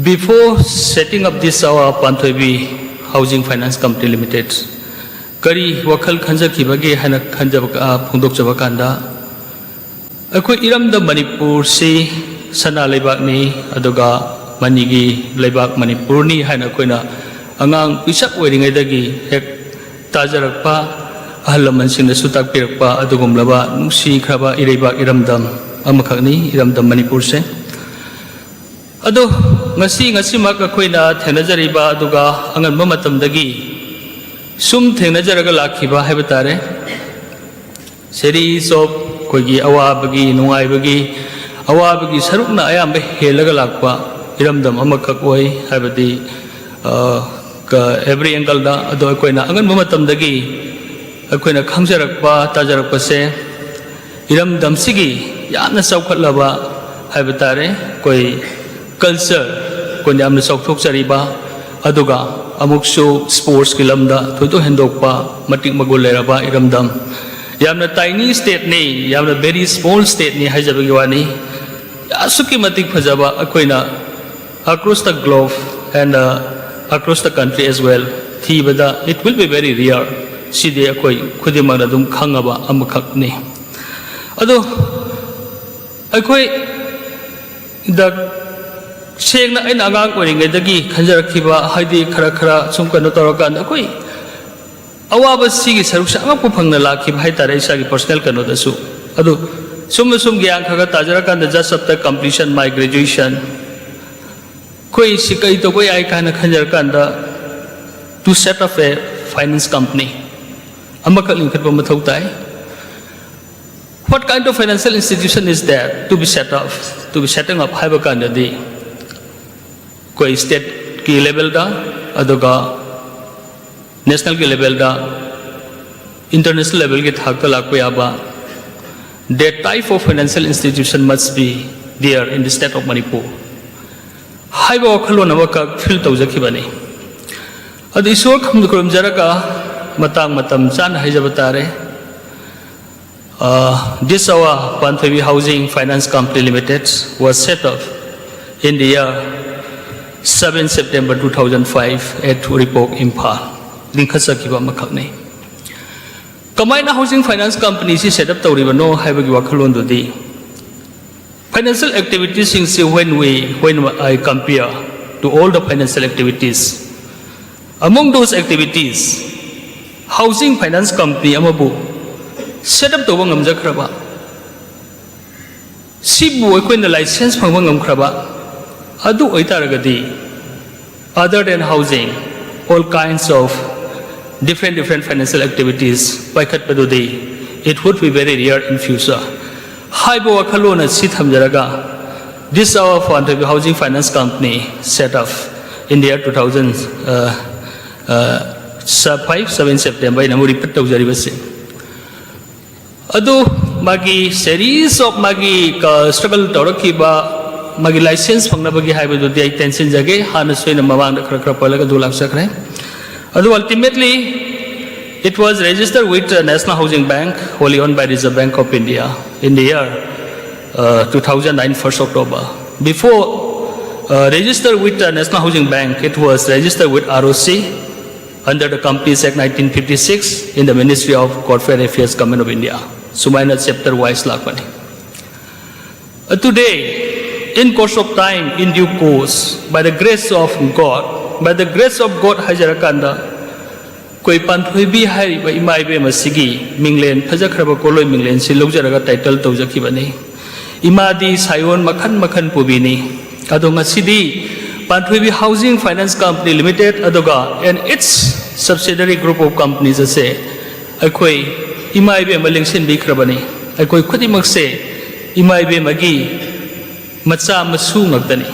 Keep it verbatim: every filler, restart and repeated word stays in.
Before setting up this our Panthoibi Housing Finance Company Limited, ꯀꯔꯤ ꯋꯥꯈꯜ ꯈꯟꯖꯈꯤꯕꯒꯦ ꯍꯥꯏꯅ ꯈꯟꯖꯕ, ꯑ, ꯐꯣꯡꯗꯣꯛꯆꯕ ꯀꯥꯟꯗ, ꯑꯩꯈꯣꯏ ꯏꯔꯝꯗꯝ ꯃꯅꯤꯄꯨꯔꯁꯤ ꯁꯅꯥ ꯂꯩꯕꯥꯛꯅꯤ, ꯑꯗꯨꯒ ꯃꯅꯤꯒꯤ ꯂꯩꯕꯥꯛ ꯃꯅꯤꯄꯨꯔꯅꯤ ꯍꯥꯏꯅ ꯑꯩꯈꯣꯏꯅ ꯑꯉꯥꯡ ꯄꯤꯁꯛ ꯑꯣꯏꯔꯤꯉꯩꯗꯒꯤ ꯍꯦꯛ ꯇꯥꯖꯔꯛꯄ, ꯑꯍꯜ ꯂꯃꯟꯁꯤꯡꯅꯁꯨ ꯇꯥꯛꯄꯤꯔꯛꯄ ꯑꯗꯨꯒꯨꯝꯂꯕ ꯅꯨꯡꯁꯤꯈ꯭ꯔꯕ ꯏꯔꯩꯕꯥꯛ ꯏꯔꯝꯗꯝ ꯑꯃꯈꯛꯅꯤ, ꯏꯔꯝꯗꯝ ꯃꯅꯤꯄꯨꯔꯁꯦ꯫ ꯑꯗꯣ ꯉꯁꯤ, ꯉꯁꯤꯃꯛ ꯑꯩꯈꯣꯏꯅ ꯊꯦꯡꯅꯖꯔꯤꯕ, ꯑꯗꯨꯒ ꯑꯉꯟꯕ ꯃꯇꯝꯗꯒꯤ ꯁꯨꯝ ꯊꯦꯡꯅꯖꯔꯒ ꯂꯥꯛꯈꯤꯕ ꯍꯥꯏꯕ ꯇꯥꯔꯦ, series of ꯑꯩꯈꯣꯏꯒꯤ ꯑꯋꯥꯕꯒꯤ, ꯅꯨꯡꯉꯥꯏꯕꯒꯤ, ꯑꯋꯥꯕꯒꯤ ꯁꯔꯨꯛꯅ ꯑꯌꯥꯝꯕ ꯍꯦꯜꯂꯒ ꯂꯥꯛꯄ ꯏꯔꯝꯗꯝ ꯑꯃꯈꯛ ꯑꯣꯏ, ꯍꯥꯏꯕꯗꯤ, ꯑ, ꯀ-, every angle ꯗ꯫ ꯑꯗꯣ ꯑꯩꯈꯣꯏꯅ ꯑꯉꯟꯕ ꯃꯇꯝꯗꯒꯤ ꯑꯩꯈꯣꯏꯅ ꯈꯪꯖꯔꯛꯄ, ꯇꯥꯖꯔꯛꯄꯁꯦ, ꯏꯔꯝꯗꯝꯁꯤꯒꯤ ꯌꯥꯝꯅ ꯆꯥꯎꯈꯠꯂꯕ ꯍꯥꯏꯕ ꯇꯥꯔꯦ, ꯑꯩꯈꯣꯏ culture ꯑꯩꯈꯣꯏꯅ ꯌꯥꯝꯅ ꯆꯥꯎꯊꯣꯛꯆꯔꯤꯕ, ꯑꯗꯨꯒ ꯑꯃꯨꯛꯁꯨ sports ꯀꯤ ꯂꯝꯗ ꯊꯣꯏꯗꯣꯛ ꯍꯦꯟꯗꯣꯛꯄ ꯃꯇꯤꯛ ꯃꯒꯨꯟ ꯂꯩꯔꯕ ꯏꯔꯝꯗꯝ, ꯌꯥꯝꯅ tiny state ꯅꯤ, ꯌꯥꯝꯅ very small state ꯅꯤ ꯍꯥꯏꯖꯕꯒꯤ ꯋꯥꯅꯤ꯫ ꯑꯁꯨꯛꯀꯤ ꯃꯇꯤꯛ ꯐꯖꯕ ꯑꯩꯈꯣꯏꯅ across the globe and, uh, across the country as well ꯊꯤꯕꯗ it will be very rare꯫ ꯁꯤꯗꯤ ꯑꯩꯈꯣꯏ ꯈꯨꯗꯤꯡꯃꯛꯅ ꯑꯗꯨꯝ ꯈꯪꯉꯕ ꯑꯃꯈꯛꯅꯤ꯫ ꯑꯗꯣ ꯑꯩꯈꯣꯏꯗ ꯁꯦꯡꯅ ꯑꯩꯅ ꯑꯉꯥꯡ ꯑꯣꯏꯔꯤꯉꯩꯗꯒꯤ ꯈꯟꯖꯔꯛꯈꯤꯕ, ꯍꯥꯏꯗꯤ ꯈꯔ ꯈꯔ ꯁꯨꯝ ꯀꯩꯅꯣ ꯇꯧꯔꯀꯥꯟꯗ ꯑꯩꯈꯣꯏ ꯑꯋꯥꯕ ꯁꯤꯒꯤ ꯁꯔꯨꯛꯁꯦ ꯑꯉꯛꯄ ꯐꯪꯅ ꯂꯥꯛꯈꯤꯕ ꯍꯥꯏꯇꯥꯔꯦ, ꯏꯁꯥꯒꯤ personal ꯀꯩꯅꯣꯗꯁꯨ꯫ ꯑꯗꯨ ꯁꯨꯝꯅ ꯁꯨꯝ ꯒ꯭ꯌꯥꯟ ꯈꯔ ꯈꯔ ꯇꯥꯖꯔꯀꯥꯟꯗ, just after completion my graduation, ꯑꯩꯈꯣꯏ ꯁꯤ ꯀꯔꯤ ꯇꯧꯕ ꯌꯥꯏ ꯀꯥꯏꯅ ꯈꯟꯖꯔꯀꯥꯟꯗ, to set up a finance company ꯑꯃꯈꯛ ꯂꯤꯡꯈꯠꯄ ꯃꯊꯧ ꯇꯥꯏ꯫ What kind of financial institution is that to be set up, to be setting up ꯍꯥꯏꯕ ꯀꯥꯟꯗꯗꯤ, ꯑꯩꯈꯣꯏ state ꯀꯤ level ꯗ, ꯑꯗꯨꯒ national ꯒꯤ level ꯗ, international level ꯒꯤ ꯊꯥꯛꯇ ꯂꯥꯛꯄ ꯌꯥꯕ, that type of financial institution must be there in the state of Manipur ꯍꯥꯏꯕ ꯋꯥꯈꯜꯂꯣꯟ ꯑꯃꯈꯛ feel ꯇꯧꯖꯈꯤꯕꯅꯤ꯫ ꯑꯗꯨ ꯏꯁꯣꯔ ꯈꯝ-, ꯈꯨꯔꯨꯝꯖꯔꯒ ꯃꯇꯥꯡ ꯃꯇꯝ ꯆꯥꯅ ꯍꯥꯏꯖꯕ ꯇꯥꯔꯦ꯫ Uh, this our Panthoibi Housing Finance Company Limited was set up in the year seven September two thousand five at Uripok, Imphal ꯂꯤꯡꯈꯠꯆꯈꯤꯕ ꯑꯃꯈꯛꯅꯤ꯫ ꯀꯃꯥꯏꯅ housing finance company ꯁꯤ set up ꯇꯧꯔꯤꯕꯅꯣ ꯍꯥꯏꯕꯒꯤ ꯋꯥꯈꯜꯂꯣꯟꯗꯨꯗꯤ, financial activities ꯁꯤꯡꯁꯤ when we, when I compare to all the financial activities, among those activities, housing finance company ꯑꯃꯕꯨ set up ꯇꯧꯕ ꯉꯝꯖꯈ꯭ꯔꯕ, ꯁꯤꯕꯨ ꯑꯩꯈꯣꯏꯅ license ꯐꯪꯕ ꯉꯝꯈ꯭ꯔꯕ, ꯑꯗꯨ ꯑꯣꯏꯇꯥꯔꯒꯗꯤ, other than housing, all kinds of different, different financial activities ꯄꯥꯏꯈꯠꯄꯗꯨꯗꯤ, it would be very rare in future ꯍꯥꯏꯕ ꯋꯥꯈꯜꯂꯣꯟ ꯑꯁꯤ ꯊꯝꯖꯔꯒ, this our Panthoibi Housing Finance Company set up in the year two thousand, uh, uh, five, seven September ꯑꯩꯅ ꯑꯃꯨꯛ repeat ꯇꯧꯖꯔꯤꯕꯁꯤ꯫ ꯑꯗꯨ ꯃꯥꯒꯤ series of ꯃꯥꯒꯤ ꯀ-, struggle ꯇꯧꯔꯛꯈꯤꯕ, ꯃꯥꯒꯤ license ꯐꯪꯅꯕꯒꯤ ꯍꯥꯏꯕꯗꯨꯗꯤ ꯑꯩ ꯇꯦꯟꯁꯤꯟꯖꯒꯦ, ꯍꯥꯟꯅꯁꯨ ꯑꯩꯅ ꯃꯃꯥꯡꯗ ꯈꯔ ꯈꯔ ꯄꯜꯂꯒ ꯑꯗꯨ ꯂꯥꯛꯆꯈ꯭ꯔꯦ꯫ ꯑꯗꯨ ultimately it was registered with the National Housing Bank, wholly owned by Reserve Bank of India, in the year, uh, two thousand nine, first October. Before, uh, registered with the National Housing Bank, it was registered with R O C under the Companies Act nineteen fifty-six in the Ministry of Corporate Affairs, Government of India. ꯁꯨꯃꯥꯏꯅ chapter wise ꯂꯥꯛꯄꯅꯤ꯫ Uh, today, in course of time, in due course, by the grace of God, by the grace of God ꯍꯥꯏꯖꯔꯀꯥꯟꯗ, ꯑꯩꯈꯣꯏ ꯄꯥꯟꯊꯣꯏꯕꯤ ꯍꯥꯏꯔꯤꯕ ꯏꯃꯥ ꯏꯕꯦꯝ ꯑꯁꯤꯒꯤ ꯃꯤꯡꯂꯦꯟ, ꯐꯖꯈ꯭ꯔꯕ ꯀꯣꯂꯣꯏ ꯃꯤꯡꯂꯦꯟꯁꯤ ꯂꯧꯖꯔꯒ title ꯇꯧꯖꯈꯤꯕꯅꯤ꯫ ꯏꯃꯥꯗꯤ ꯁꯥꯌꯣꯟ ꯃꯈꯟ ꯃꯈꯟ ꯄꯨꯕꯤꯅꯤ꯫ ꯑꯗꯣ ꯉꯁꯤꯗꯤ ꯄꯥꯟꯊꯣꯏꯕꯤ Housing Finance Company Limited ꯑꯗꯨꯒ and its subsidiary group of companies ꯑꯁꯦ ꯑꯩꯈꯣꯏ ꯏꯃꯥ ꯏꯕꯦꯝꯃ ꯂꯦꯡꯁꯤꯟꯕꯤꯈ꯭ꯔꯕꯅꯤ꯫ ꯑꯩꯈꯣꯏ ꯈꯨꯗꯤꯡꯃꯛꯁꯦ ꯏꯃꯥ ꯏꯕꯦꯝꯃꯒꯤ ꯃꯆꯥ ꯃꯁꯨ ꯉꯥꯛꯇꯅꯤ꯫